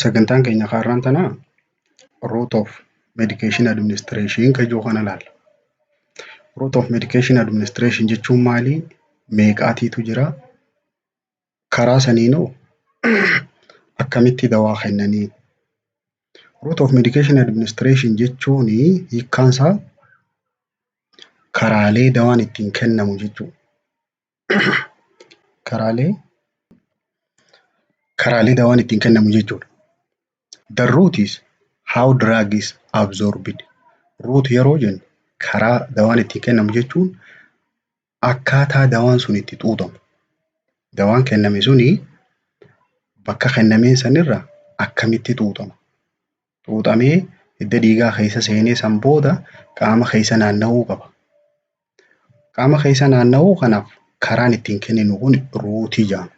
Sagantaan keenya har'aan tanaa Route of Medication Administration kan jedhu kana ilaalla. Route of Medication Administration jechuun maali? Meeqaatiitu jira? Karaa saniinoo akkamitti dawaa kennanii? Route of Medication Administration jechuun hiikkaan isaa karaalee dawaan ittiin kennamu jechuudha. Karaalee dawaan ittiin kennamu jechuudha. The route is how drug is absorbed. Route yeroo jennu, karaa dawaan ittiin kennamu jechuun akkaataa dawaan sun itti xuuxamu. Dawaan kenname suni bakka kennameen sanirra akkamitti xuuxama? Xuuxamee hidda dhiigaa keessa seenee san booda qaama keessa naanna'uu qaba. Qaama keessa naanna'uu kanaaf karaan ittiin kenninu kun routeii jedhama.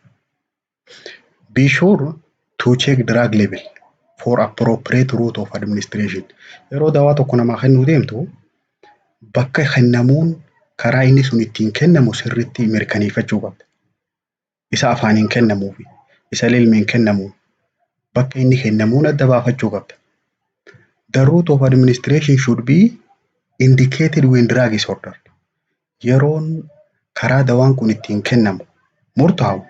Be sure to check drug level for appropriate route of administration. Yeroo dawaa tokko namaa kennuu deemtu, bakka kennamuun karaa inni sun ittiin kennamu sirriitti mirkaneeffachuu qabda. Isa afaaniin kennamuu fi isa lilmeen kennamu bakka inni kennamuun adda baafachuu qabda. The route of administration should be indicated when drug is ordered. Yeroon karaa dawaan kun ittiin kennamu murtaa'u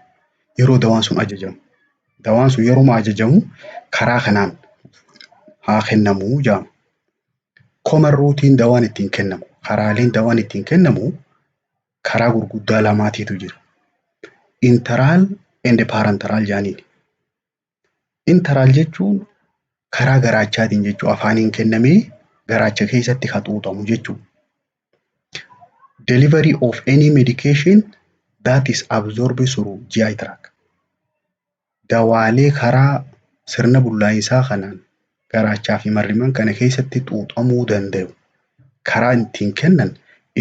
yeroo dawaan sun ajajamu. Dawaan sun yeroo ajajamu karaa kanaan haa kennamuu jedhama. Common routeiin dawaan ittiin kennamu, karaaleen dawaan ittiin kennamu karaa gurguddaa lamaatiitu jira. Enteral and parenteral jedhaniini. Enteral jechuun karaa garaachaatiin jechuudha. Afaaniin kennamee garaacha keessatti kan xuuxamu jechuudha. Delivery of any medication that is absorbed through GI tract. Dawaalee karaa sirna bullaa'insaa kanaan garaachaa fi marrimaan kana keessatti xuuxamuu danda'u karaa ittiin kennan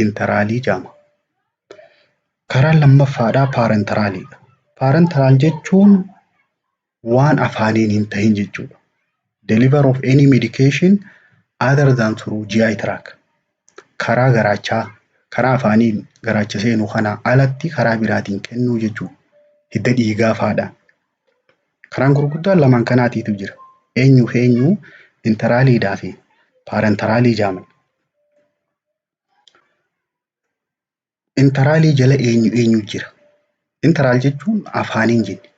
enteralii jedhama. Karaan lammaffaadhaa parenteraliidha. Parenteral jechuun waan afaaniin hin ta'in jechuudha. Deliver of any medication other than through GI tract. Karaa garaachaa, karaa afaaniin garaacha seenu kanaa alatti karaa biraatiin kennuu jechuudha. Hidda dhiigaa fa'aadhaan. Karaan gurguddaan lamaan kanaatiitu jira. Eenyuu fi eenyu? Enteraliidhaa fi parenteralii jedhaman. Enteralii jala eenyu eenyu jira? Enteral jechuun afaaniin jenne.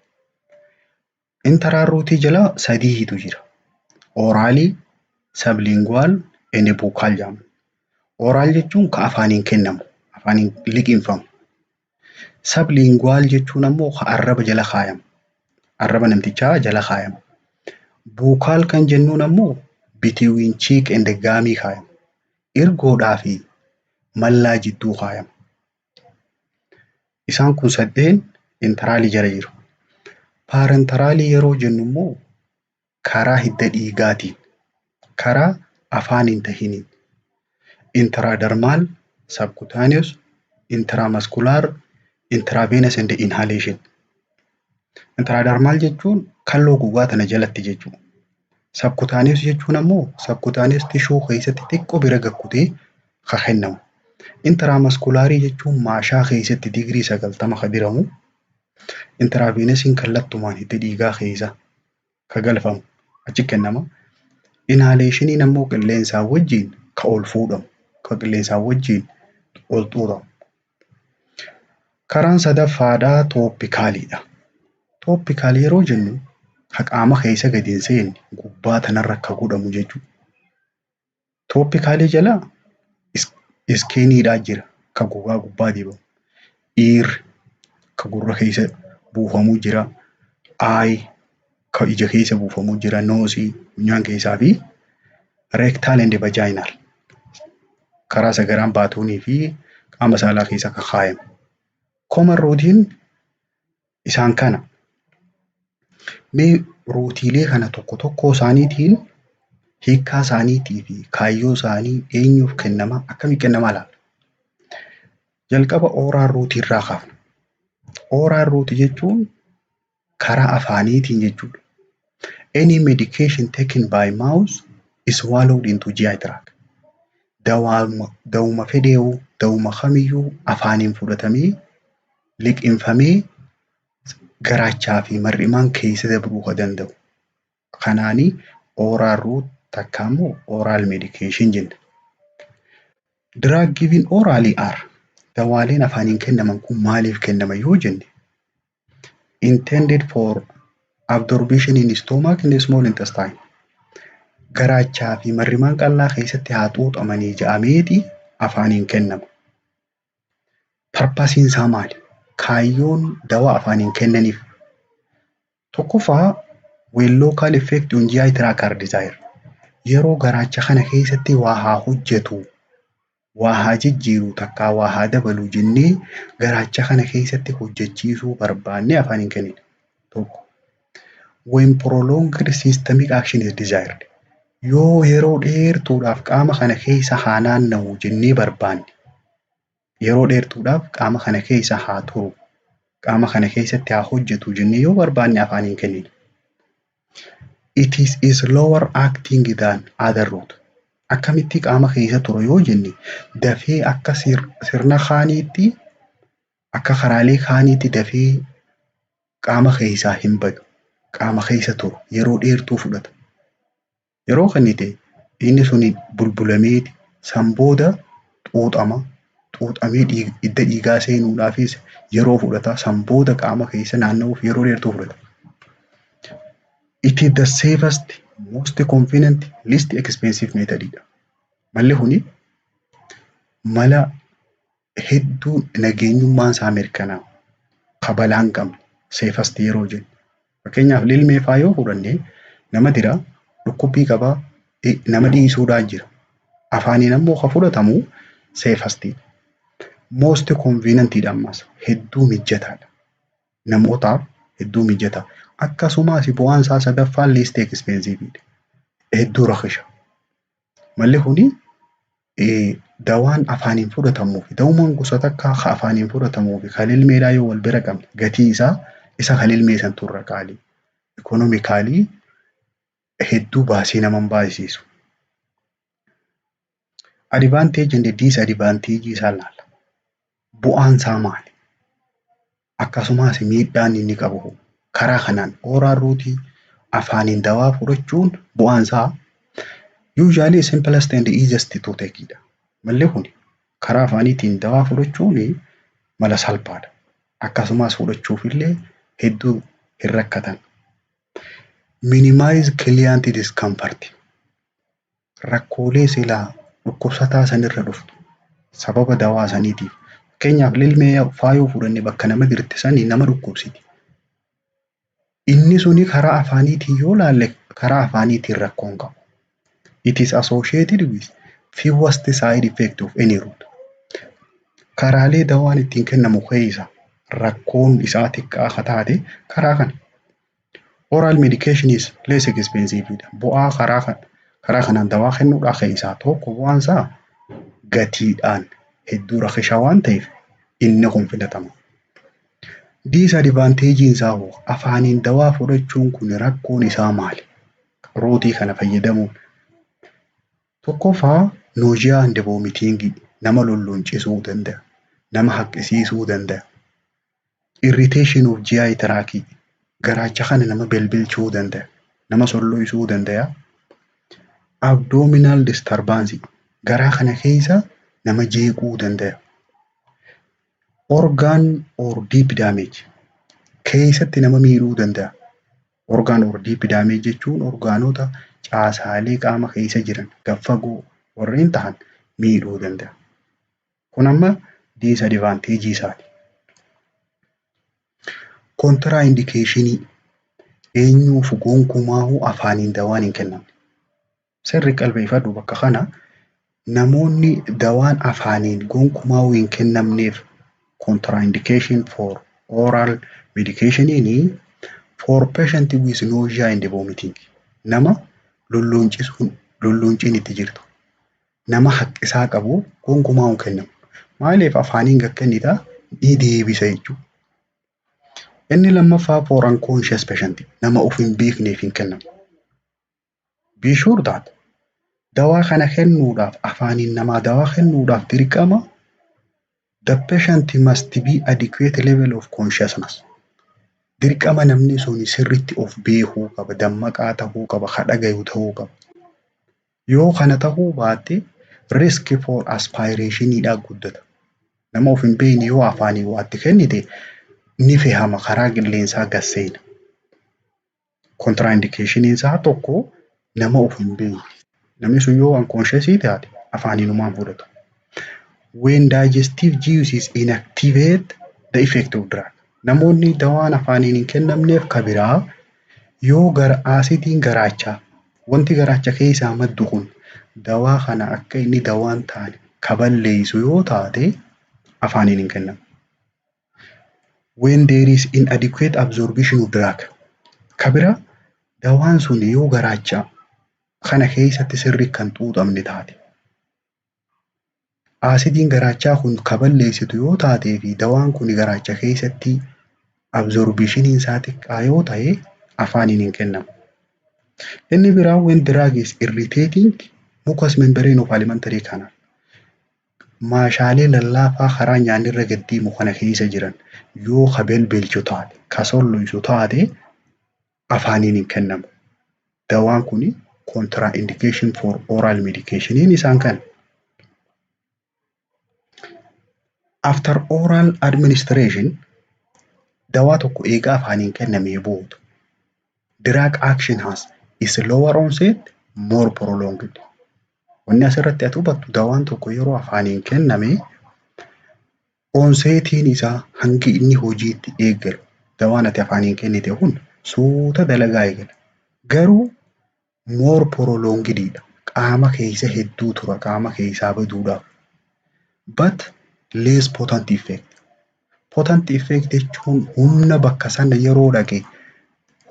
Enteral routeii jala sadiitu jira. Oralii, sublingual, and buccal jedhama. Oral jechuun kan afaaniin kennamu, afaaniin liqimfamu. Sublingual jechuun ammoo kan arraba jala kaayamu. Arraba namtichaa jala kaayama. Buccal kan jennuun ammoo between cheek and gumii kaayama. Irgoodhaa fi mallaa jidduu kaayama. Isaan kun sadeen enteralii jala jiru. Parenteralii yeroo jennu immoo karaa hidda dhiigaatiin, karaa afaan hin tahiniin, intradermal, subcutaneous, intramuscular, intravenous and inhalation. Intradermal jechuun kalloo gogaa tana jalatti jechuudha. Subcutaneous jechuun ammoo subcutaneous tissue keessatti xiqqoo bira gakkutee kan kennamu. Intramuscularii jechuun maashaa keessatti digirii 90 kan diramu. Intravenousiin kallattumaan hidda dhiigaa keessa kan galfamu achi kennama. Inhalationiin ammoo qilleensaan wajjin kan ol fuudhamu, kan qilleensaan wajjin ol xuuxamu. Karaan sadaffaadhaa topicaliidha. Topical yeroo jennu ka qaama keessa gadi hin seenne, gubbaa tanarra akka godhamu jechuudha. Topicalii jala skiniidhaa jira, kan gogaa gubbaa dibamu. Ear, kan gurra keessa buufamu jira. Eye, kan ija keessa buufamu jira. Noseii, funyaan keessaa fi rectal and vaginal, karaa sagaraan baatuunii fi qaama saalaa keessa kan kaayamu. Common routeiin isaan kana. Mee routeiilee kana tokko tokko isaaniitiin hiikkaa isaaniitii fi kaayyoo isaanii, eenyuuf kennama, akkamitti kennamaa ilaalla. Jalqaba oral routeii irraa kaafna. Oral routeii jechuun karaa afaaniitiin jechuudha. Any medication taken by mouth is swallowed into GI tract. Dawuma fedheewu, dawuma kamiyyuu afaaniin fudhatamee liqimfamee garaachaa fi mar'imaan keessa dabruu kan danda'u. Kanaanii oral route takka immoo oral medication jenna. Drug given orally are, dawaaleen afaaniin kennaman kun maaliif kennaman yoo jenne, intended for absorption in stomach and small intestine. Garaachaa fi marrimaan qal'aa keessatti haa xuuxamanii ja'ameeti afaaniin kennama. Purposeiin isaa maali? Kaayyoon dawaa afaaniin kennaniif tokkoffaa, when local effect on GI tract are desired. Yeroo garaacha kana keessatti waa haa hojjetu, waa haa jijjiiru, takkaa waa haa dabalu jennee garaacha kana keessatti hojjechiisuu barbaannee afaaniin kennina. Tokko. When prolonged systemic action is desired. Yoo yeroo dheertuudhaaf qaama kana keessa haa naanna'u jennee barbaanne, yeroo dheertuudhaaf qaama kana keessa haa turu, qaama kana keessatti haa hojjetu jennee yoo barbaanne afaaniin kennina. It is slower acting than other route. Akkamitti qaama keessa tura yoo jenne, dafee akka sirna kaaniitti, akka karaalee kaaniitti dafee qaama keessaa hin badu. Qaama keessa turu yeroo dheertuu fudhata. Yeroo kennite inni suni bulbulamee san booda xuuxama. Xuuxamee hidda dhiigaa seenuudhaafis yeroo fudhata. San booda qaama keessa naanna'uuf yeroo dheertuu fudhata. It is the safest, most convenient, least expensive method dha. Malli kuni mala hedduu nageenyummaan isaa mirkanaa'u, ka balaa hin qabne, safest yeroo jennu. Fakkeenyaaf, lilmee fa'aa yoo fudhanne, nama dira dhukkubbii qabaa, nama dhiisuudhaan jira. Afaaniin ammoo ka fudhatamu safestiidha. Most convenientidha, ammas hedduu mijataadha. Namootaaf hedduu mijataa. Akkasumas bu'aan isaa sadaffaan least expensiveidha. Hedduu rakisha. Malli kuni dawaan afaaniin fudhatamuu fi dawumaan gosa takkaa ka afaaniin fudhatamuu fi kan lilmeedhaa yoo wal bira qabne, gatii isaa isa kan lilmee santu irra qaalii. Economically hedduu baasii nama hin baasisiisu. Advantage and disadvantage isaa ilaalla. Bu'aan isaa maali? Akkasumas miidhaan inni qabu karaa kanaan oral route afaaniin dawaa fudhachuun bu'aan isaa usually simplest and easiest to take dha. Malli kun karaa afaaniitiin dawaa fudhachuun mala salphaadha. Akkasumas fudhachuuf illee hedduu hin rakkatan. Minimize client discomfort. Rakkoolee silaa dhukkubsataa sanirra dhuftu sababa dawaa saniitiif. Fakkeenyaaf, lilmee faa yoo fudhanne bakka nama dirte sanii nama dhukkubsiti. Inni suni karaa afaaniitiin yoo laalle, karaa afaaniitiin rakkoo hin qabu. It is associated with fewest side effect of any route. Karaalee dawaan ittiin kennamu keessa rakkoon isaa xiqqaa akka taate karaa kana. Oral medication is less expensive dha. Bu'aa karaa kanaan dawaa kennuudhaa keessaa tokko bu'aan isaa gatiidhaan hedduu rakisha waan ta'eef inni kun filatama. Disadvantage isaa hoo, afaaniin dawaa fudhachuun kun rakkoon isaa maali? Routeii kana fayyadamuun. Tokkoffaa, nausea and vomiting, nama lolloncisuu danda'a. Nama haqqisiisuu danda'a. Irritation of GI tract, garaacha kana nama belbelchuu danda'a. Nama solloisuu danda'a. Abdominal disturbance, garaa kana keessa nama jeequu danda'a. Organ or deep damage, keessatti nama miidhuu danda'a. Organ or deep damage jechuun orgaanota, caasaalee qaama keessa jiran gad fagoo warreen ta'an miidhuu danda'a. Kun amma disadvantage isaati. Contraindication, eenyuuf gonkumaa'uu afaaniin dawaan hin kennamne? Sirri qalbeeffadhu bakka kana, namoonni dawaan afaaniin gonkumaa'uu hin kennamneef, contraindication for oral medication, for patient with nausea and vomiting, nama lolloncisuun lollonciin itti jirtu, nama haqqisaa qabu gonkumaa hin kennamu. Maaliif? Afaaniin gad kennitaa ni deebisa jechuudha. Inni lammaffaa, for unconscious patient, nama of hin beekneef hin kennamu. Be sure that dawaa kana kennuudhaaf, afaaniin namaa dawaa kennuudhaaf, dirqama the patient must be adequate level of consciousness. Dirqama namni sun sirriitti of beekuu qaba, dammaqaa ta'uu qaba, ka dhagayu ta'uu qaba. Yoo kana ta'uu baatte, risk for aspirationiidhaan guddata. Nama of hin beekne yoo afaaniin waa itti kennite, ni fehama, karaa qilleensaa gad seena. Contraindicationiin isaa tokko nama of hin beekne. Namni sun yoo unconscious taate, afaaniinumaan fudhatu. When digestive juices inactivate the effect of drug. Namoonni dawaan afaaniin hin kennamneef ka biraa, yoo gara acidiin garaachaa, wanti garaacha keessaa maddu kun dawaa kana akka inni dawaan taane ka balleessu yoo taate, afaaniin hin kennamu. When there is inadequate absorption of drug. Ka biraa, dawaan sun yoo garaacha kana keessatti sirrii kan xuuxamne taate. Acidiin garaachaa kun ka balleessitu yoo taatee fi dawaan kun garaacha keessatti absorptioniin isaa xiqqaa yoo ta'e, afaaniin hin kennamu. Inni biraa, when drug is irritating mucous membrane of alimentary canal. Maashaalee lallaafaa karaa nyaanni irra gad deemu kana keessa jiran yoo ka belbelchu taate, ka solloisu taate, afaaniin hin kennamu. Dawaan kun contraindication for oral medication isaan kana. After oral administration, dawaa tokko eegaa afaaniin kennamee booda, drug action has slower onset, more prolonged. Wanni asirratti ati hubattu, dawaan tokko yeroo afaaniin kenname onsetiin isaa, hangi inni hojiitti eegalu, dawaan ati afaaniin kennite kun suuta dalagaa eegala. Garuu more prolongedidha. Qaama keessa hedduu tura qaama keessaa baduudhaaf. But less potent effect. Potent effect jechuun humna bakka sana yeroo dhaqe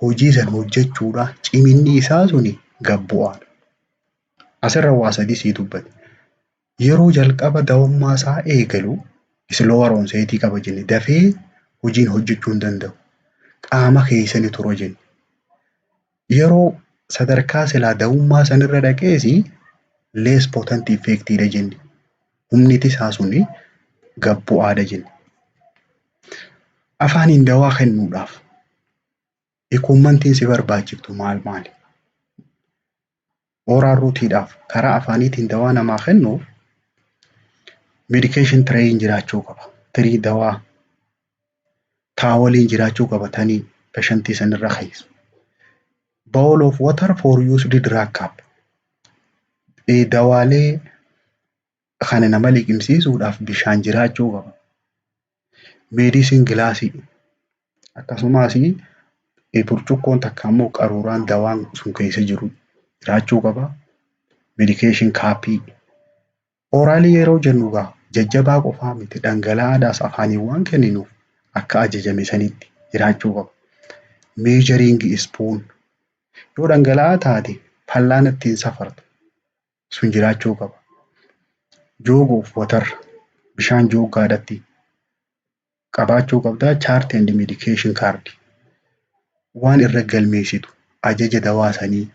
hojii sana hojjechuudha, ciminni isaa suni gad bu'aadha. Asirra waa sadii sii dubbate. Yeroo jalqaba dawummaa isaa eegalu slower onsetii qaba jenne, dafee hojiin hojjechuu hin danda'u. Qaama keessa ni tura jenne. Yeroo sadarkaa silaa dawummaa sanirra dhaqeesi less potent effectidha jenne. Humni isaa suni gad bu'aadha jenne. Afaaniin dawaa kennuudhaaf equipmentiin si barbaachiftu maal maali? Oral routeiidhaaf, karaa afaaniitiin dawaa namaa kennuuf, medication trayin jiraachuu qaba. Tray dawaa, toweliin jiraachuu qaba tanii patientii sanirra keessa. Bowl of water for used drug cup. Dawaalee kana nama liqimsiisuudhaaf bishaan jiraachuu qaba. Medicine glassii, akkasumas burcuqqoon takka immoo qaruuraan dawaan sun keessa jiru jiraachuu qaba. Medication cupii. Oralii yeroo jennu egaa jajjabaa qofaa miti, dhangala'aadhaas afaaniin waan kenninuuf akka ajajame sanitti jiraachuu qaba. Measuring spoon, yoo dhangala'aa taate fal'aana ittiin safartu sun jiraachuu qaba. Jug of water, bishaan juggaadhatti qabaachuu qabdaa. Chart and medication card, waan irra galmeessitu ajaja dawaa sanii,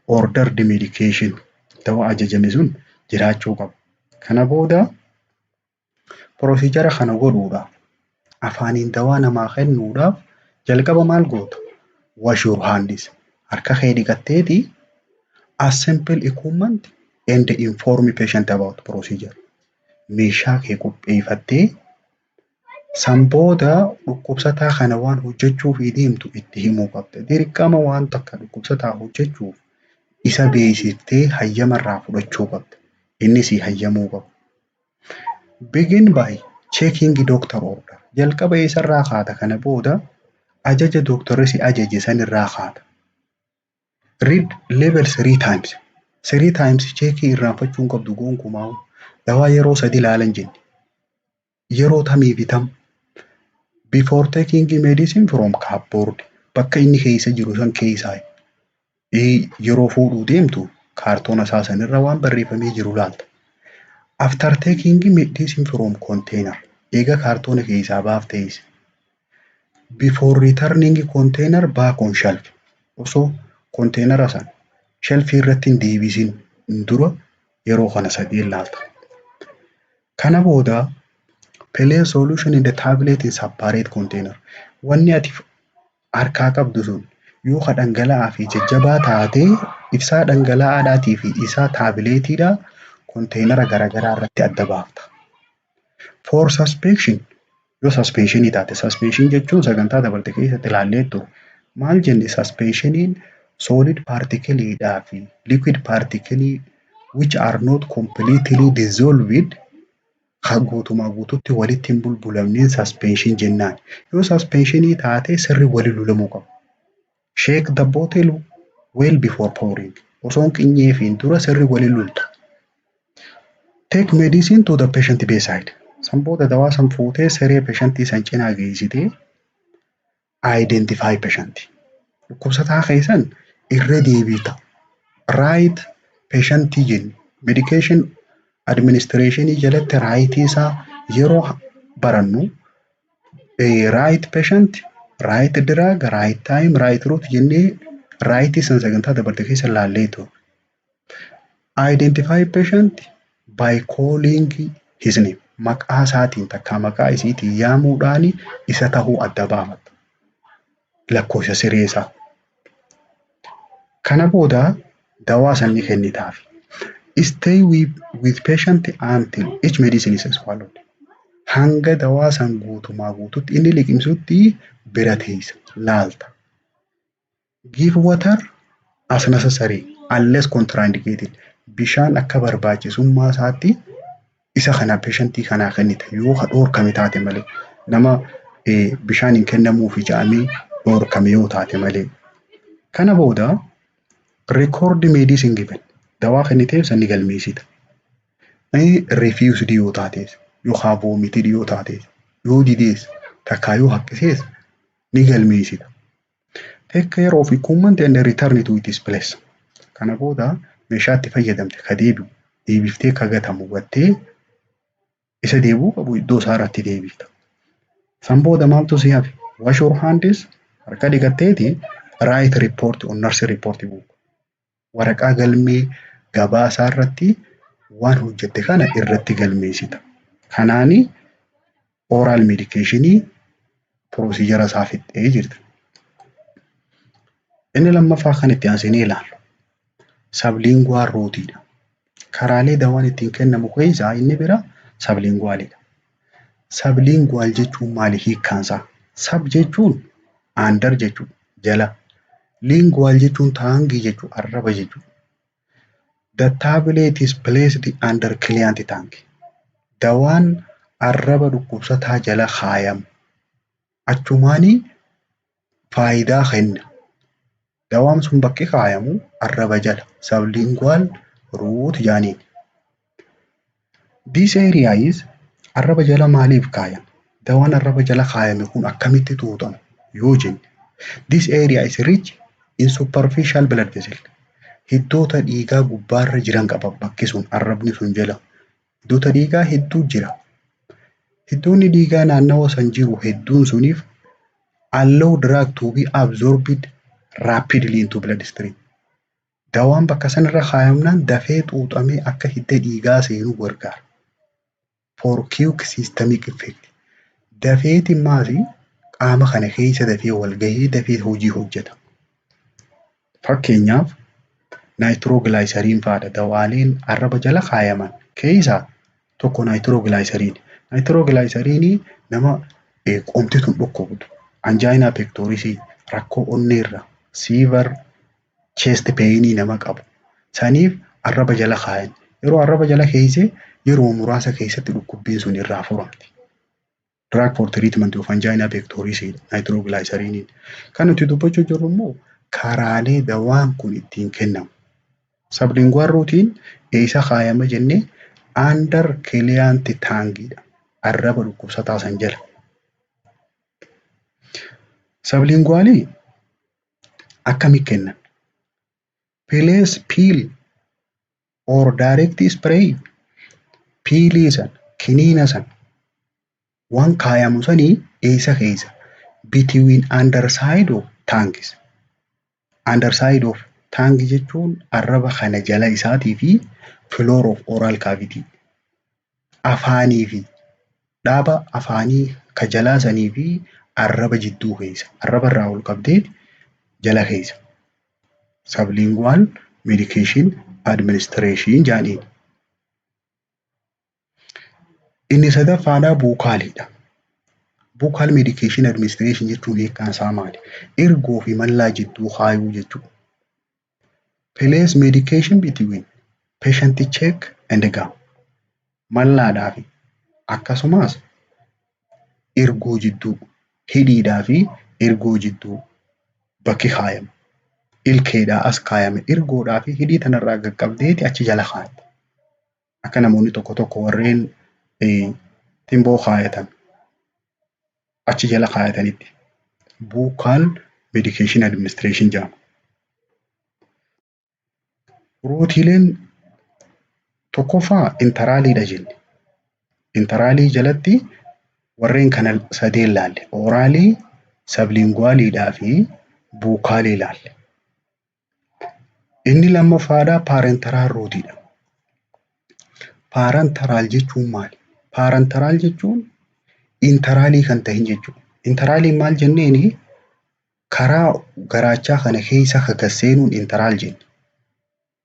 ordered medication, dawaa ajajame sun jiraachuu qaba. Kana booda procedure kana godhuudhaaf, afaaniin dawaa namaa kennuudhaaf, jalqaba maal goota? Wash your hands. Harka kee dhiqatteeti assemble equipment and inform patient about procedure. Meeshaa kee qopheeffattee, san booda dhukkubsataa kana waan hojjechuufii deemtu itti himuu qabda. Dirqama waan takka dhukkubsataa hojjechuuf isa beeksiftee hayyama irraa fudhachuu qabda. Inni sii hayyamuu qaba. Begin by checking doctor order. Jalqaba eessarraa kaata? Kana booda ajaja dooktarri si ajaje sanirraa kaata. Read label three times. Three times checkii irraanfachuu hin qabdu gonkumaa. Dawaa yeroo sadi ilaalan jenne. Yeroo tamii fi tam? Before taking medicine from cupboard. Bakka inni keessa jiru san keessaa yeroo fuudhuu deemtu kaartoona isaa sanirra waan barreeffamee jiru laalta. After taking medicine from container. Eega kaartoona keessaa baaftees. Before returning container back on shelf. Osoo containera sana shelfii irratti hin deebisin dura yeroo kana sadii ilaalta. Kana booda place solution in the tablet in separate container. Wanni ati harkaa qabdu sun yoo ka dhangala'aa fi jajjabaa taate, ibsaa dhangala'aadhaatii fi isaa tablet iidhaa container garaagaraa irratti adda baafta. For suspension, yoo suspension ii taate, suspension jechuun sagantaa dabarte keessatti ilaallee turre. Maal jenne? Suspension iin solid particle iidhaa fi liquid particle ii which are not completely dissolved, kan guutumaa guututti walitti hin bulbulamneen suspension jennaan. Yoo suspension ii taate sirri wali lulamuu qaba. Shake the bottle well before pouring. Osoo hin qinyeefiin dura sirri wali lulta. Take medicine to the patient bedside. San booda dawaa san fuutee siree patient ii san cinaa geessitee identify patient. Dhukkubsataa keessan irra deebita. Right patient ii jenni. Medication administration jalatti right ii isaa yeroo barannu right patient, right drug, right time, right route jennee right ii san sagantaa dabarte keessa ilaallee ture. Identify patient by calling his name. Maqaa isaatiin takkaa maqaa isiitiin yaamuudhaan isa tahuu adda baafatta. Lakkoofsa siree isaa. Kana booda dawaa san ni kennitaaf. Stay with patient until each medicine is swallowed. Hanga dawaa san guutumaa guututti inni liqimsutti bira teessa laalta. Give water as necessary unless contraindicated. Bishaan akka barbaachisummaa isaatti isa kana patient ii kanaa kennita yoo ka dhoorkame taate malee, nama bishaan hin kennamuufi jedhamee dhoorkame yoo taate malee. Kana booda record medicine given, dawaa kenniteef san ni galmeessita. Refused yoo taates, yookaan vomited yoo taates, yoo didees, takkaa yoo haqqisees ni galmeessita. Take care of equipment and return to its place. Kana booda meeshaa itti fayyadamte ka deebi'u deebiftee, ka gatamu gattee, isa deebi'uu qabu iddoo isaa irratti deebifta. San booda maaltu si hafe? Wash your hands, harka dhiqatteeti write report on nurse report book. Waraqaa galmee gabaasaa irratti waan hojjette kana irratti galmeessita. Kanaani oral medication procedure isaa fixxee jirta. Inni lammaffaa kan itti aansinee ilaallu sublingual route iidha. Karaalee dawaan ittiin kennamu keessaa inni biraa sublingual idha. Sublingual jechuun maali hiikkaansaa? Sub jechuun under jechuudha, jala. Lingual jechuun tongue ii jechuudha, arraba jechuudha. The tablet is placed under client tongue. Dawaan arraba dhukkubsataa jala kaayamu. Achumaanii faayidaa kenna. Dawaan sun bakki kaayamu arraba jala. Sublingual route jaaniin. This area is, arraba jala maaliif kaayan? Dawaan arraba jala kaayame kun akkamitti xuuxama yoo jenne, this area is rich in superficial blood vessel. Hiddoota dhiigaa gubbaarra jiran qaba bakki sun, arrabni sun jala. Hiddoota dhiigaa hedduu jira. Hiddoonni dhiigaa naannawa san jiru hedduun suniif allow drug to be absorbed rapidly into blood stream. Dawaan bakka sanarra kaayamnaan dafee xuuxamee akka hidda dhiigaa seenu gargaara. For quick systemic effect. Dafeeti maasi qaama kana keessa dafee wal gahee dafee hojii hojjeta. Fakkeenyaaf nitroglycerin fa'aadha. Dawaaleen arraba jala kaayaman keessaa tokko nitroglycerin. Nitroglycerin ii nama qomti tun dhukkubdu, angina pectoris ii, rakkoo onneerra, severe chest pain ii nama qabu saniif arraba jala kaayan. Yeroo arraba jala keeyse yeroo muraasa keessatti dhukkubbiin sun irraa furamti. Drug for treatment of angina pectoris nitroglycerin iin. Kan nuti dubbachuu jirru immoo karaalee dawaan kun ittiin kennamu. Sublingual route iin eessa kaayama jennee? Under client tongue dha. Arraba dhukkubsataa san jala. Sublingual ii akkamitti kennan? Place pill or direct spray, pill ii san, kiniina san, waan kaayamu sanii eessa keessa? Between underside of tongues. Underside of tongue jechuun arraba kana jala isaatii fi floor of oral cavity. Afaanii fi dhaaba afaanii ka jalaa sanii fi Arraba jidduu keessa. Arraba irraa ol qabdee jala keessa. Sublingual medication administration jedhaniin. Inni sadaffaadhaa buccaliidha. Buccal medication administration jechuun hiikkaan isaa maali? Ergoo fi mallaa jidduu kaayuu jechuudha. Place medication between patient cheek and gum. Mallaadhaa fi akkasumas ergoo jidduu, hidhiidhaa fi ergoo jidduu bakki kaayamu. Ilkeedhaa as kaayame, ergoodhaa fi hidhii tanarraa qaqqabdeeti achi jala kaayata. Akka namoonni tokko tokko warreen timboo kaayatan achi jala kaayatanitti. Buccal medication administration jedhama. Routeiileen tokkoffaa enteraliidha jenne. Enteralii jalatti warreen kana sadeen laalle. Oralii, sublingualiidhaa fi buccalii laalle. Inni lammaffaadhaa parenteral routeiidha. Parenteral jechuun maali? Parenteral jechuun enteralii kan ta'in jechuudha. Enteraliin maal jenneeni, karaa garaachaa kana keessa kan gad seenuun enteral jenna.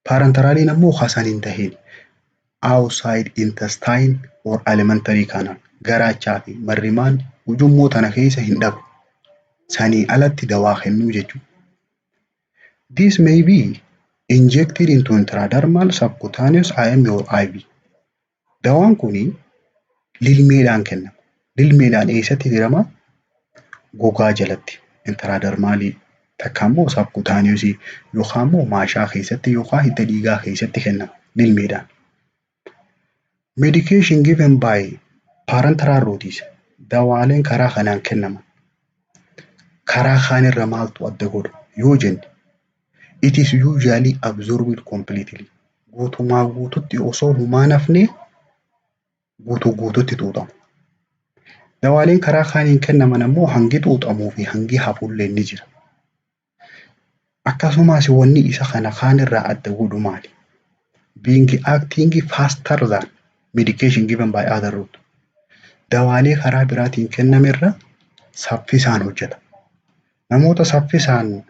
Parenteraliin ammoo kan hin tahin, outside intestine or alimentary canal, garaachaa fi marrimaan ujummoo tana keessa hin dhabu. Sanii alatti dawaa kennuu jechuudha. This may be injected into intradermal, subcutaneous, IM or IV. Dawaan kuni lilmeedhaan kennama. Lilmeedhaan eessatti dirama? Gogaa jalatti intradermalii, takka immoo subcutaneousii yookaan immoo maashaa keessatti yookaan hidda dhiigaa keessatti kennama lilmeedhaan. Medication given by parenteral routes, dawaaleen karaa kanaan kennaman karaa kaanirra maaltu adda godha yoo jenne, it is usually absorbed completely, guutumaa guututti osoo humaa nafne guutuu guututti xuuxama. Dawaaleen karaa kaaniin kennaman ammoo hangi xuuxamuu fi hangi hafullee ni jira. Akkasumas wanni isa kana kaanirraa adda godhu maali? Being acting faster than medication given by other route. Dawaalee karaa biraatiin kennamerra saffisaan hojjeta. Namoota saffisaan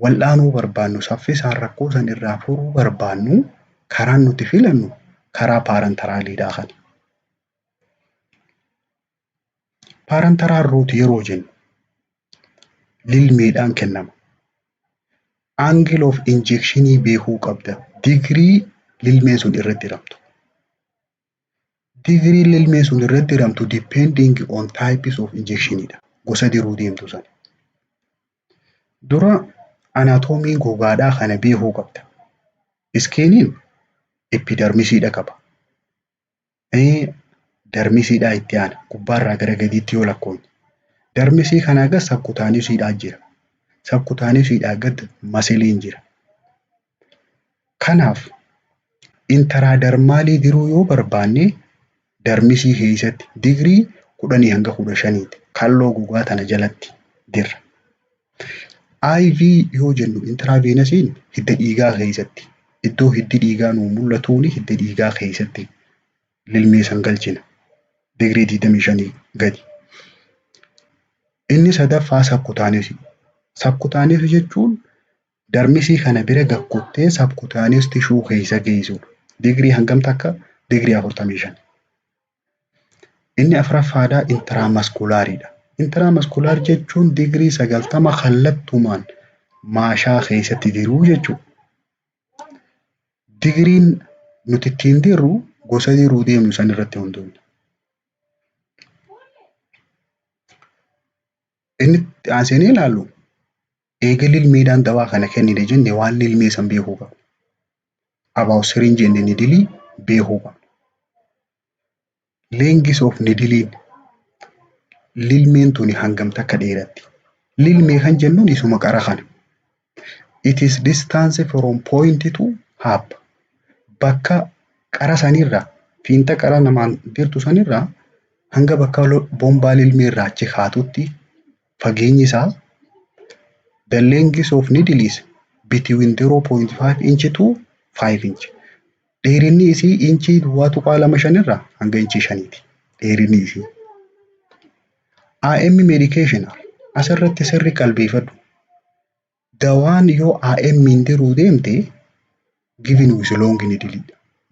wal'aanuu barbaannu, saffisaan rakkoo san irraa furuu barbaannu, karaan nuti filannu karaa parenteraliidhaa kana. Parenteral route yeroo jennu lilmeedhaan kennama. Angle of injectionii beekuu qabda. Digirii lilmeen sun irratti hiramtu. Digiriin lilmeen sun irratti hiramtu depending on types of injectionidha. Gosa diruu deemtu sana. Dura anatomyii gogaadhaa kana beekuu qabda. Skiniin epidermisiidha qaba. Dermisiidhaa itti aana, gubbaarraa gara gadiitti yoo lakkoofne. Dermisii kanaa gad subcutaneousiidhaa jira. Subcutaneousiidhaa gad muscleiin jira. Kanaaf intradermalii diruu yoo barbaanne, dermisii keessatti digirii 10 hanga 15ti kalloo gogaa tana jalatti dirra. IV yoo jennu, intravenousiin hidda dhiigaa keessatti, iddoo hiddi dhiigaa nuu mul'atuuni hidda dhiigaa keessatti lilmee san galchina. Digirii 25 gadi. Inni sadaffaa subcutaneousii. Subcutaneousii jechuun dermisii kana bira gakkuttee subcutaneous tissue keessa geessudha. Digirii hangam takka? Digirii 45. Inni afuraffaadhaa intramusculariidha. Intramuscular jechuun digirii 90 kallattumaan maashaa keessatti diruu jechuudha. Digiriin nuti ittiin dirru gosa diruu deemnu san irratti hundoofna. Inni itti aansinee ilaallu, eega lilmeedhaan dawaa kana kennine jenne, waan lilmee san beekuu qabna. About syringe and needle beekuu qabna. Length of needle, lilmeen tuni hangam takka dheeratti? Lilmee kan jennuun isuma qara kana. It is distance from point to hub. Bakka qara sanirraa, fiinta qara namaan dirtu sanirraa hanga bakka bombaa lilmee irraa achi kaatutti fageenyi isaa, the length of needle is between 0.5 inch to 5 inch. Dheerinni isii inchii 0.25 irraa hanga inchii 5ti. Dheerinni isii. IM medication Asirratti sirri qalbeeffadhu. Dawaan yoo IM hin diruu deemte, given with long needle,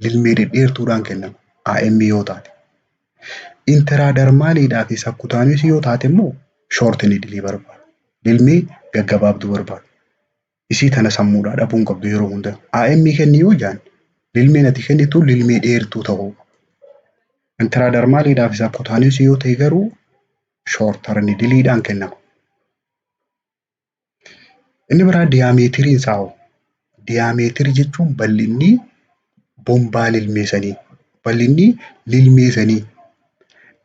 lilmee dhedheertuudhaan kennama IM yoo taate. Intradermaliidhaa fi subcutaneous yoo taate immoo short needle barbaada. Lilmee gaggabaabduu barbaada. Isii tana sammuudhaa dhabuu hin qabdu yeroo hunda. IM kenni yoo jaan, lilmeen ati kennitu lilmee dheertuu ta'uu qaba. Intradermaliidhaa fi subcutaneous yoo ta'e garuu shorter needleedhaan kennama. Inni biraa diameteriin isaa hoo? Diameterii jechuun bal'inni bombaa lilmee sanii. Bal'inni lilmee sanii.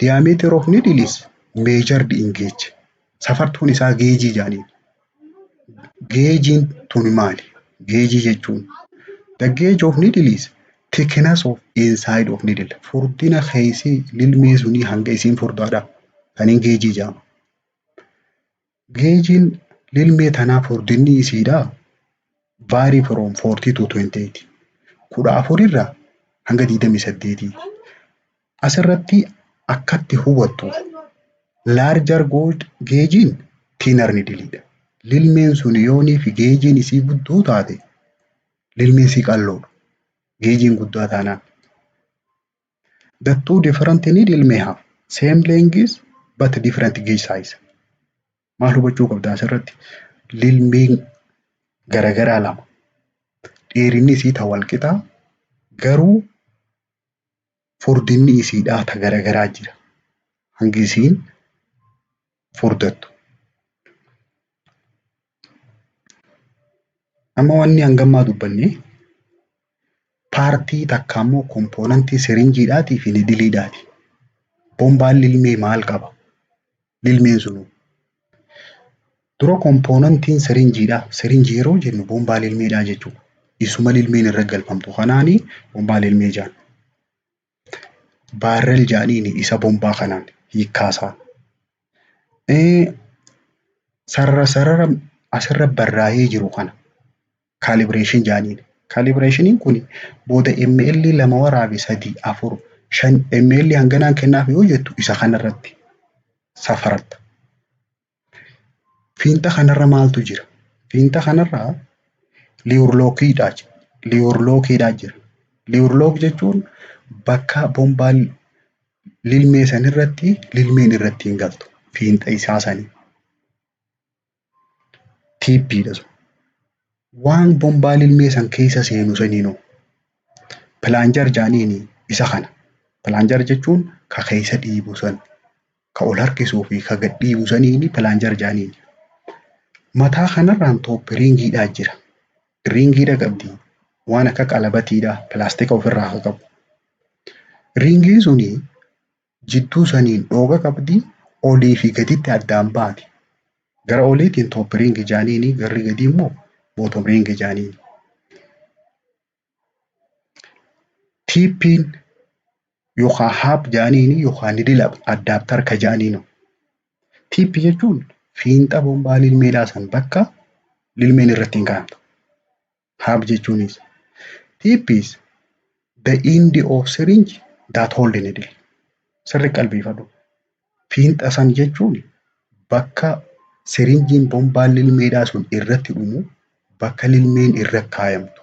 Diameter of needle is measured in gauge. Safartuun isaa gaugeii jedhaniin. Gaugeiin tun maali? Gaugeii jechuun, the gauge of needle is thickness of inside of needle. Furdina keessi lilmee sunii hanga isiin furdaadha. Kaniin gaugeii jedhama. Gaugeiin lilmee tanaa furdinni isiidhaa vary from 14 to 28. 14 irraa hanga 28. Asirratti akkatti hubattuuf, larger gaugeiin thinner needle. Lilmeen sun yoonii fi gaugeiin isii guddoo taate, lilmeen isii qal'oodha. Gaugeiin guddaa taanaan. The two different needle may have same length but different gauge size. Maal hubachuu qabda asirratti? Lilmeen garagaraa lama. Dheerinni isii ta wal qixaa, garuu furdinni isiidhaa ta garagaraa jira. Hangi isiin furdattu. Amma wanni hangammaa dubbanne partii takka immoo componentii syringeiidhaatii fi needleiidhaati. Bombaan lilmee maal qaba? Lilmeen sunuu. Dura componentiin syringeiidhaa. Syringeii yeroo jennu bombaa lilmeedhaa jechuudha. Isuma lilmeen irra galfamtu kanaani bombaa lilmee jedhama. Barrel jedhaniini isa bombaa kanaan hiikkaasaa. Sarara sarara asirra barraa'ee jiru kana calibration jedhaniini. Calibrationiin kun booda ml 2 waraabe, 3, 4, 5 ml hanganaan kennaaf yoo jettu, isa kanarratti safaratta. Fiinxa kanarra maaltu jira? Fiinxa kanarraa luer lockiidhaa jira. Luer lockiidhaa jira. Luer lock jechuun bakka bombaan lilmee sanirratti lilmeen irratti hin galtu. Fiinxa isaa sanii. Tipiidha sun. Waan bombaa lilmee san keessa seenu saniinoo plunger jedhaniini isa kana. Plunger jechuun ka keessa dhiibu san, ka ol harkisuu fi ka gad dhiibu saniini plunger jedhaniini. Mataa kanarraan top ringiidhaa jira. Ringiidha qabdi. Waan akka qalabatiidha. Pilaastika ofirraa haa qabu. Ringiin suni jidduu saniin dhooqa qabdi. Olii fi gaditti addaan baati. Gara oliitiin top ringii jedhaniini, garri gadii immoo bottom ringii jedhaniini. Tipiin yookaan hub jedhaniini yookaan needle adapter ka jedhaniinu. Tipii jechuun fiinxa bombaa lilmeedhaa san bakka lilmeen irratti hin kaa'amtu. Hub jechuunis. Tip is the end of syringe that hold needle. Sirri qalbeeffadhu. Fiinxa san jechuun bakka syringeiin bombaan lilmeedhaa sun irratti dhumu, bakka lilmeen irra kaayamtu.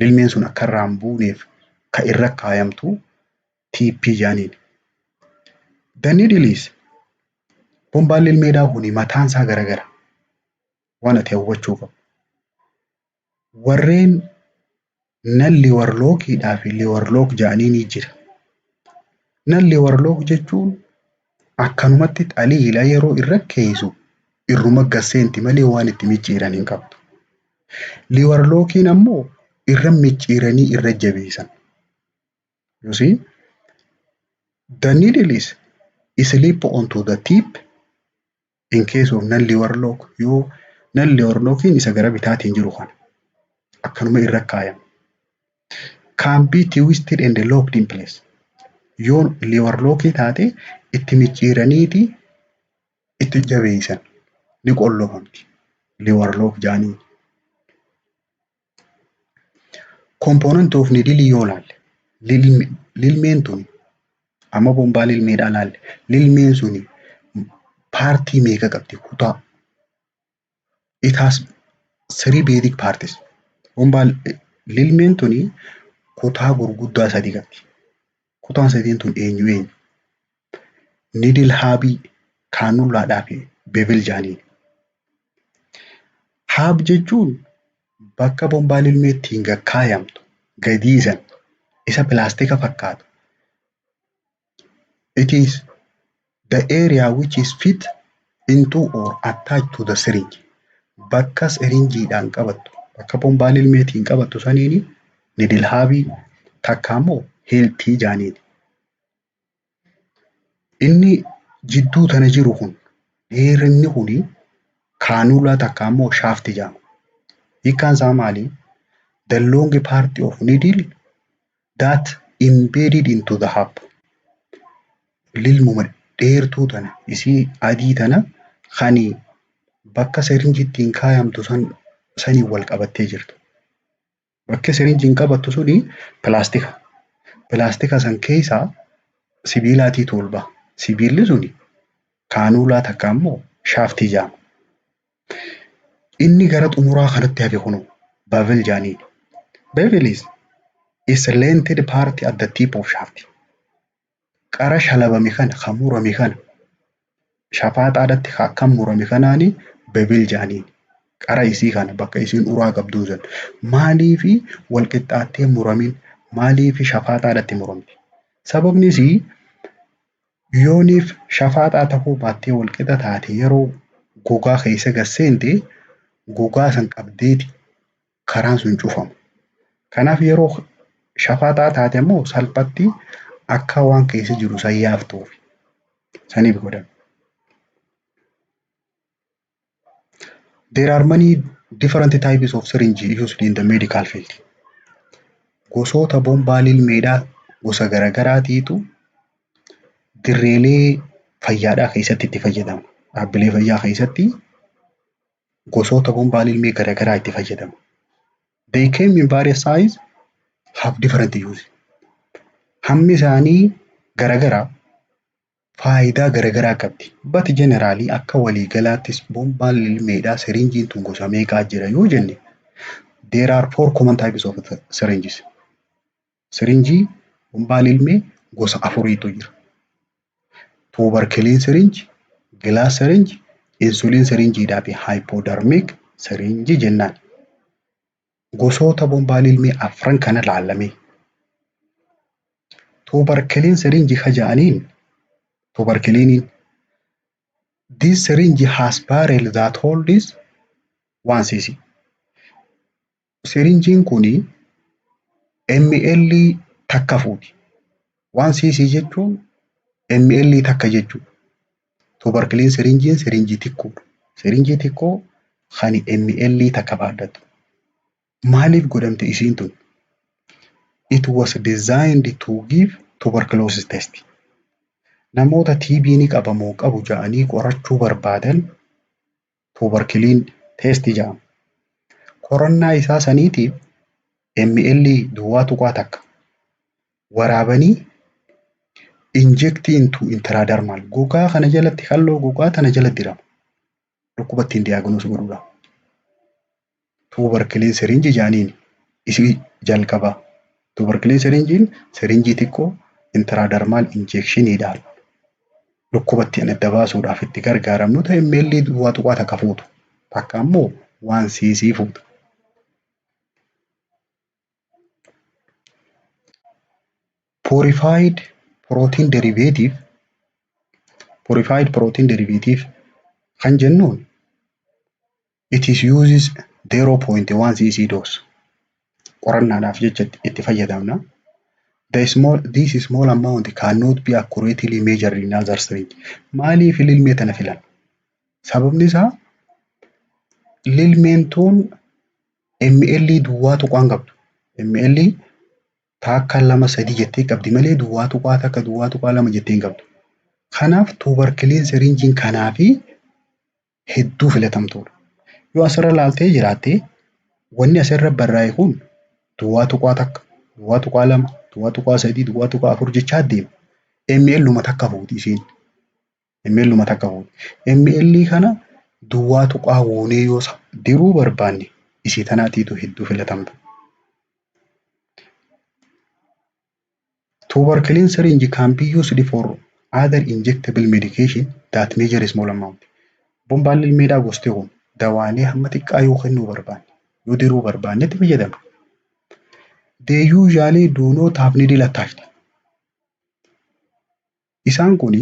Lilmeen sun akka irraa hin buuneef ka irra kaayamtu tipii jedhaniin. The needle is, bombaan lilmeedhaa kun mataan isaa garagara. Waan ati hubachuu qabdu. Warreen non luer lockiidhaa fi luer lock jedhanii ni jira. Non luer lock jechuun akkanumatti xaliila yeroo irra keessu irruma gasseenti malee waan itti micciiran hin qabdu. Luer lockiin ammoo irra micciiranii irra jabeessan. You see? The needle is slip onto the tip in case of non luer lock. Yoo non luer lockiin isa gara bitaatiin jiru kana akkanuma irra kaayama. Can be twisted and locked in place. Yoo luer lockii taate itti micciiraniiti itti jabeessan, ni qollofamti. Luer lock jedhanii. Component of needle yoo laalle, lilmeen tuni amma bombaa lilmeedhaa laalle, lilmeen suni Partii meeqa qabdi kutaa? It has three basic parts. Bombaan lilmeen tuni kutaa gurguddaa sadi qabdi. Kutaan sadiin tun eenyu eenyu? Needle hubii, cannulaadhaa fi bevel jedhaniin. Hub jechuun bakka bombaa lilmee ittiin gad kaayamtu gadiisan isa pilaastika fakkaatu. It is the area which is fit into or attached to the syringe. Bakka syringeidhaan qabattu, bakka bombaa lilmeetiin qabattu saniini needle hubii takka immoo hiltii jedhaniin. Inni jidduu tana jiru kun dheerinni kuni cannula takka immoo shafti jedhama. Hiikkaan isaa maali? The long part of needle that embedded into the hub. Lilmuma dheertuu tana isii adii tana kan bakka syringe ittiin kaayamtu san saniin wal qabattee jirtu. Bakki syringein qabattu suni pilaastika. Pilaastika san keessaa sibiilaatiitu ol baha. Sibiilli suni cannula takka immoo shaftii jedhama. Inni gara xumuraa kanatti hafe kunoo bevel jedhaniin. Bevel is slanted part at the tip of shaft. Qara shalabame kana kan murame kana shafaaxaadhatti kan murame kanaani bevel jedhaniin. Qara isii kana bakka isiin uraa qabduu san maaliifi wal qixxaattee muramin, maaliifi shafaaxaadhatti muramti? Sababni isii yooniif shafaaxaa ta'uu baattee wal qixa taate yeroo gogaa keessa gad seente gogaa san qabdeeti karaan sun cufamu. Kanaaf yeroo shafaaxaa taate immoo salphatti akka waan keessa jiru san yaaftuuf saniif godhame. There are many different types of syringe used in the medical field. Gosoota bombaa lilmeedhaa gosa garagaraatiitu dirreelee fayyaadhaa keessatti itti fayyadama. Dhaabbilee fayyaa keessatti gosoota bombaa lilmee garagaraa itti fayyadamu. They came in various size, have different use. Hammi isaanii garagaraa, faayidaa garagaraa qabdi. But generally akka waliigalaattis bombaan lilmeedhaa syringeiin tun gosa meeqaa jira yoo jenne, there are four common types of syringes. Syringeii bombaa lilmee gosa afuriitu jira. Tuberculin syringe, glass syringe, insulin syringeidhaa fi hypodermic syringe jennaan. Gosoota bombaa lilmee afran kana laallamee. Tuberculin syringe ka ja'aniin, tuberculiniin, this syringe has barrel that holds 1 cc. Syringeiin kuni ml takka fuuti. 1 cc jechuun ml takka jechuudha. Tuberculin syringeiin syringeii xiqqoodha. Syringeii xiqqoo kan ml takka baadhatu. Maaliif godhamte isiin tun? It was designed to give tuberculosis test. Namoota TB ni qabamoo qabu ja'anii qorachuu barbaadan tuberculin test jedhama. Qorannaa isaa saniitiif ml 0.1 waraabanii inject into intradermal gogaa kana jalatti, halluu gogaa tana jalatti dirama. Dhukkuba ittiin diagnose godhuudhaaf. Tuberculin syringe jedhaniin isii jalqabaa. Tuberculin syringeiin syringeii xiqqoo intradermal injectioniidhaan dhukkuba ittiin adda baasuudhaaf itti gargaaramnu ta'e ml 0.1 fuutu. Takka ammoo 1 cc fuutu. Purified protein derivative. Purified protein derivative kan jennuun it is uses 0.1 cc dose. Qorannaadhaaf jecha itti fayyadamna. The small, this small amount cannot be accurately measured in other syringe. Maaliif lilmee tana filan? Sababni isaa lilmeen tun ml duwwaa tuqaan qabdu. ml takka lama sadii jettee qabdi malee 0.1, 0.2 jettee hin qabdu. Kanaaf tuberculin syringeiin kanaafi hedduu filatamtuudha. Yoo asirra laaltee jiraatte wanni asirra barraa'e kun 0.1, 0.2, 0.3, 0.4 jechaa deema. ml takka fuuti isiin. ml takka fuute. ml kana duwwaa tuqaa goonee yoo diruu barbaanne isii tanaatiitu hedduu filatamta. Tuberculin syringe can be used for other injectable medication that measure small amount. Bombaan lilmeedhaa gosti kun dawaalee hamma xiqqaa yoo kennuu barbaanne, yoo diruu barbaanne itti fayyadamna. They usually do not have needle attached. Isaan kun,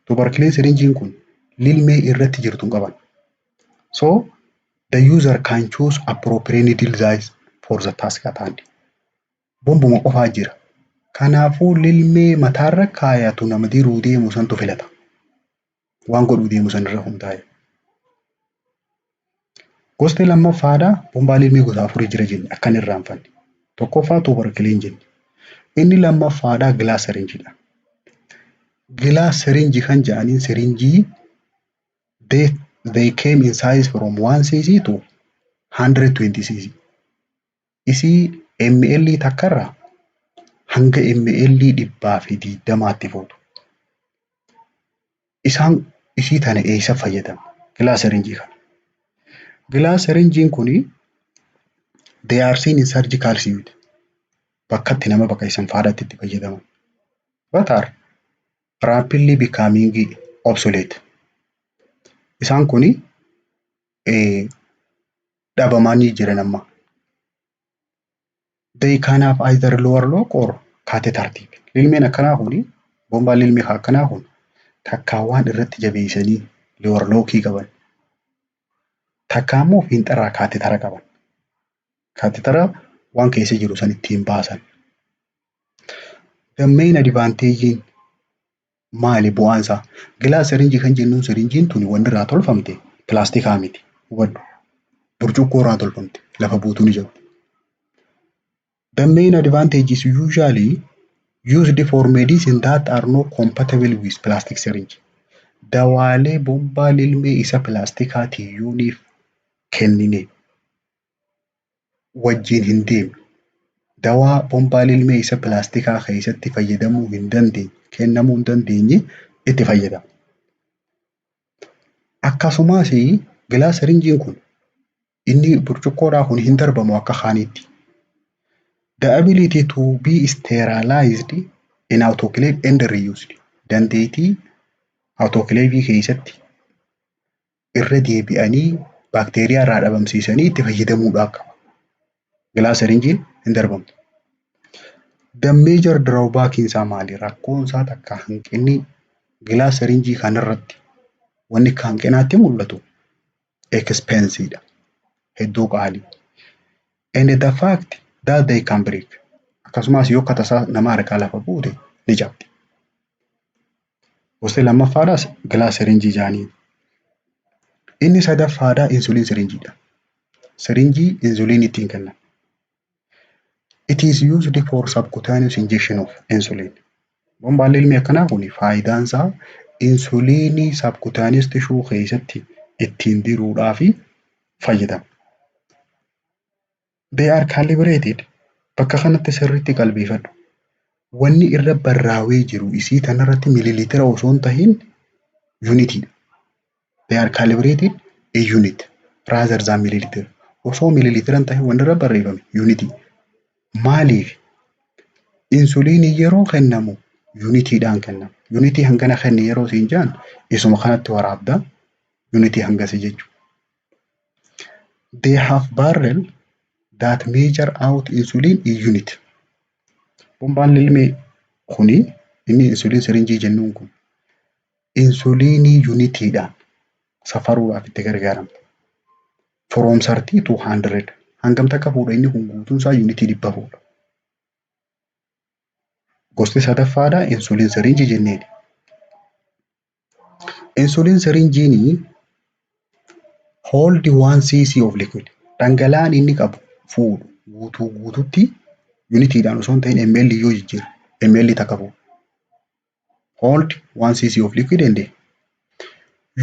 tuberculin syringe'n kun, lilmee irratti jirtu hin qaban. So the user can choose appropriate needle size for the task at hand. Bombuma qofaa jira. Kanaafuu lilmee mataarra kaayatu nama diruu deemu santu filata. Waan godhuu deemu sanirra hundaa'e. Gosti lammaffaadhaa, bombaa lilmee gosa afurii jira jenne akkan irraanfanne. Tokkoffaa tuberculin jenne. Inni lammaffaadhaa glass syringeedha. Glass syringe kan jedhaniin syringeii they came in size from 1 cc to 120 cc. Isii ml takkarraa hanga ml 120tti fuutu. Isaan isii tana eessa fayyadamu? Glass syringe kana. Glass syringe'n kuni they are seen in surgical suite. Bakka itti nama baqaqsan faadhatti itti fayyadaman. But are rapidly becoming obsolete. Isaan kuni dhabamanii jiran amma. They can have either luer lock or catheter tip. Lilmeen akkanaa kuni, bombaan lilmee akkanaa kun, takkaa waan irratti jabeessanii luer lockii qaban. Takkaa immoo fiinxarraa cathetera qaban. Cathetera waan keessa jiru san ittiin baasan. The main advantage maali, bu'aan isaa? Glass syringe kan jennuun syringe'n tuni wanni irraa tolfamte pilaastikaa miti. Hubadhu. Burcuqqoo irraa tolfamte, lafa buutuu ni jabdi. The main advantage is usually used for medicine that are not compatible with plastic syringe. Dawaalee bombaa lilmee isa pilaastikaatiin yooniif kennine wajjin hin deemne. Dawaa bombaa lilmee isa pilaastikaa keessatti fayyadamuu hin dandeenye, kennamuu hin dandeenye itti fayyadama. Akkasumas glass syringe'n kun, inni burcuqqoodhaa kun, hin darbamu akka kaaniitti. The ability to be sterilized in autoclave and reused. Dandeettii autoclave keessatti irra deebi'anii baakteeriyaa irraa dhabamsiisanii itti fayyadamuudhaaf qaba. Glass syringe'n hin darbamtu. The major drawback isaa maali? Rakkoon isaa takka hanqinni glass syringe kanarratti wanni akka hanqinaatti mul'atu expensive dha. Hedduu qaalii. And the fact that they can break. Akkasumas yoo akka tasaa nama harkaa lafa buute ni cabdi. Gosti lammaffaadhaas glass syringe jedhaniin. Inni sadaffaadhaa insulin syringeedha. Syringeii insulin ittiin kennan. It is used for subcutaneous injection of insulin. Bombaan lilmee akkanaa kun faayidaan isaa insuliinii subcutaneous tissue keessatti ittiin diruudhaaf fayyadama. They are calibrated. Bakka kanatti sirriitti qalbeeffadhu. Wanni irra barraa'ee jiru isii tanarratti mililiitira osoo hin tahin unitiidha. They are calibrated in unit rather than milliliter. Osoo mililiitira hin tahin wanni irra barreeffame unitii. Maaliif? Insuliinii yeroo kennamu unitiidhaan kennama. Unitii hangana kenni yeroo siin jedhan isuma kanatti waraabda, unitii hangasii jechuudha. They have barrel that measure out insulin in unit. Bombaan lilmee kuni, inni insulin syringeii jennuun kun, insuliinii unitiidhaan safaruudhaaf itti gargaaramta. From 30 to 100, hangam takka fuudha inni kun? Guutuun isaa unitii 100 fuudha. Gosti sadaffaadhaa insulin syringeii jenneeni. Insulin syringeiin hold 1 cc of liquid. Dhangala'aan inni qabu fuudhu guutuu guututti unitiidhaan osoo hin ta'in ml yoo jijjiirre ml takka fuudha. Hold 1 cc of liquid and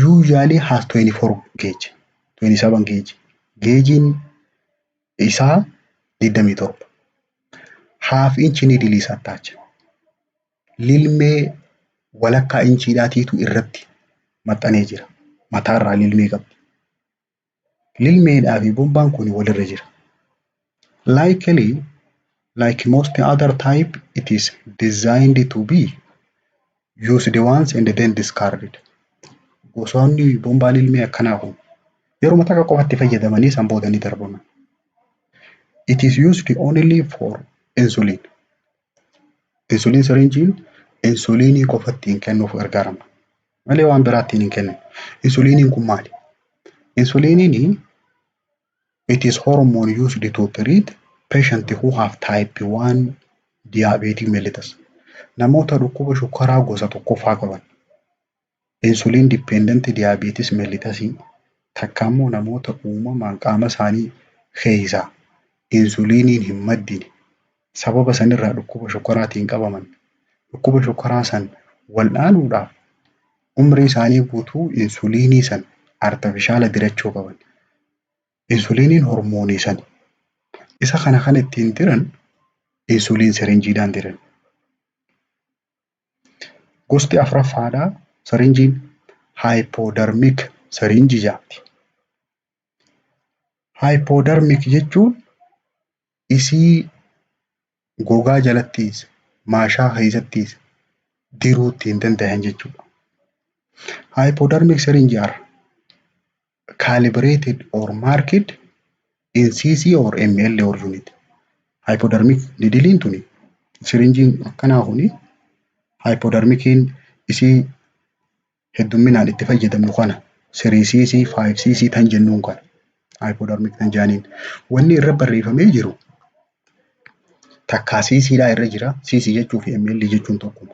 usually has 24 gauge, 27 gauge. Gaugeiin isaa 27. Half inch needle is attached. Lilmee walakkaa inchiidhaatiitu irratti Maxxanee jira. Mataarraa lilmee qabdi. Lilmeedhaa fi bombaan kun walirra jira. Likely, like most other type, it is designed to be used once and then discarded. Gosoonni bombaa lilmee akkanaa kun yeroo takka qofatti fayyadamanii san booda ni darbaman. It is used only for insulin. Insulin syringein insuliinii qofa ittiin kennuuf gargaaramna. Malee waan biraa ittiin hin kennan. Insuliiniin kun maali? Insuliiniin, it is hormone used to treat patient who have type 1 diabetes mellitus. Namoota dhukkuba shukkaraa gosa tokkoffaa qaban, insulin dependent diabetes mellitus, takka immoo namoota uumamaan qaama isaanii keessaa insuliiniin hin maddine, sababa sanirraa dhukkuba shukkaraatiin qabaman, dhukkuba shukkaraa san wal'aanuudhaaf umrii isaanii guutuu insuliinii san artificial dirachuu qaban. Insuliiniin hormoonii sani. Isa kana kan ittiin diran insulin syringeiidhaan diran. Gosti afuraffaadhaa syringeiin hypodermic syringe jedhamti. Hypodermic jechuun isii gogaa jalattis maashaa keessattis diruu ittiin danda'an jechuudha. Hypodermic syringe are calibrated or marked in cc or ml or unit. Hypodermic needleiin tuni, syringeiin akkanaa kuni, hypodermiciin isii heddumminaan itti fayyadamnu kana 3 cc, 5 cc tan jennuun kana hypodermic tan jedhaniin. Wanni irra barreeffamee jiru takkaa ccdhaa irra jira. Cc jechuu fi ml jechuun tokkuma.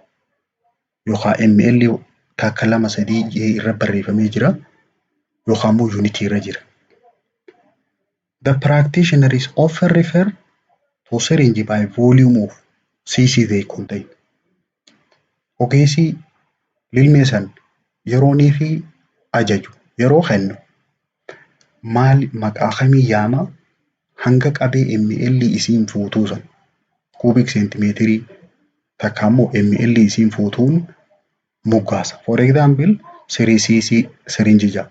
Yookaan ml takka, lama, sadii irra barreeffamee jira yookaan immoo unitii irra jira. The practitioners often refer to syringe by volume of cc they contain. Ogeessi lilmee san yeroonii fi ajaju, yeroo kennu, maal maqaa kamii yaama? Hanga qabee ml isiin fuutuu san, cubic centimeterii takka immoo ml isiin fuutuun moggaasa. For example, 3 cc syringe jedha.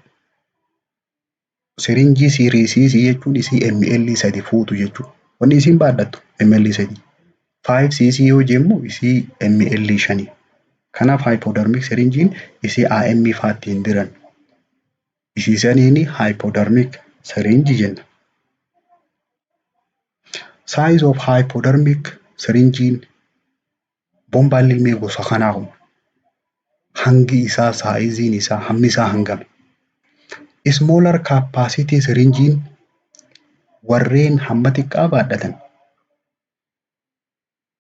Syringe 3 cc jechuun isii ml 3 fuutu jechuudha. Wanni isiin baadhattu ml 3. 5 cc yoo jennu isii ml 5. Kanaaf hypodermic syringeiin isii IM fa'aa ittiin diran. Isii saniin hypodermic syringe jenna. Size of hypodermic syringeiin, bombaan lilmee gosa kanaa kun hangi isaa, sizeiin isaa, hammi isaa hangami? Smaller capacity syringeiin warreen hamma xiqqaa baadhatan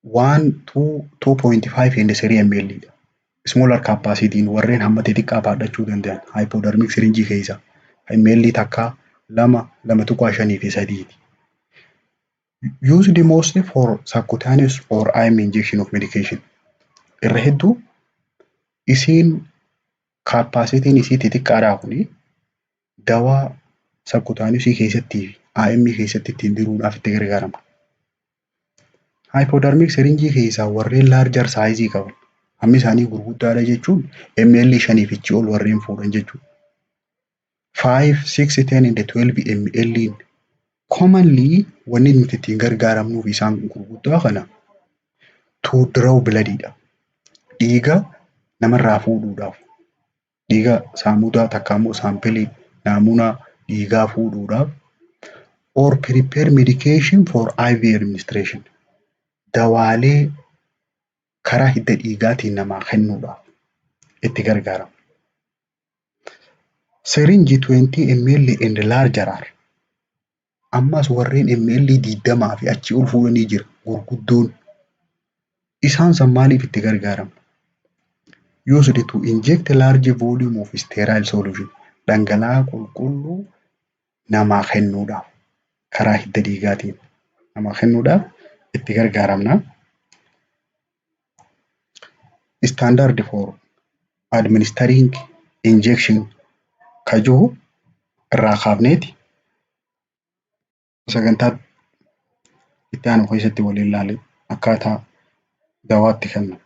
1, 2, 2.5 and 3 ml dha. Smaller capacity warreen hamma xixiqqaa baadhachuu danda'an hypodermic syringe keessa ml 1, 2, 2.5 fi 3ti. Used mostly for subcutaneous or IM injection of medication. Irra hedduu isiin capacityn isii xixiqqaadhaa kuni dawaa subcutaneous keessattii fi IM keessatti ittiin diruudhaaf itti gargaaramna. Hypodermic syringe keessaa warreen larger size qaban, hammi isaanii gurguddaadha jechuun ml 5 fi achii ol warreen fuudhan jechuudha. 5, 6, 10 and 12 ml commonly wanni nuti ittiin gargaaramnuuf isaan gurguddaa kana to draw bloodidha. Dhiiga namarraa fuudhuudhaaf, dhiiga saamudaa takka immoo sample, naamunaa dhiigaa fuudhuudhaaf, or prepare medication for IV administration, dawaalee karaa hidda dhiigaatiin namaa kennuudhaaf itti gargaaramu. Syringe 20 ml and larger are, ammas warreen ml 20 fi achii ol fuudhanii jira gurguddoon. Isaan san maaliif itti gargaaramu? Used to inject large volume of sterile solution, dhangala'aa qulqulluu namaa kennuudhaaf, karaa hidda dhiigaatiin namaa kennuudhaaf itti gargaaramna. Standard for administering injection ka jiru irraa kaafneeti sagantaa itti aanu keessatti waliin ilaalla, akkaataa dawaatti kennan.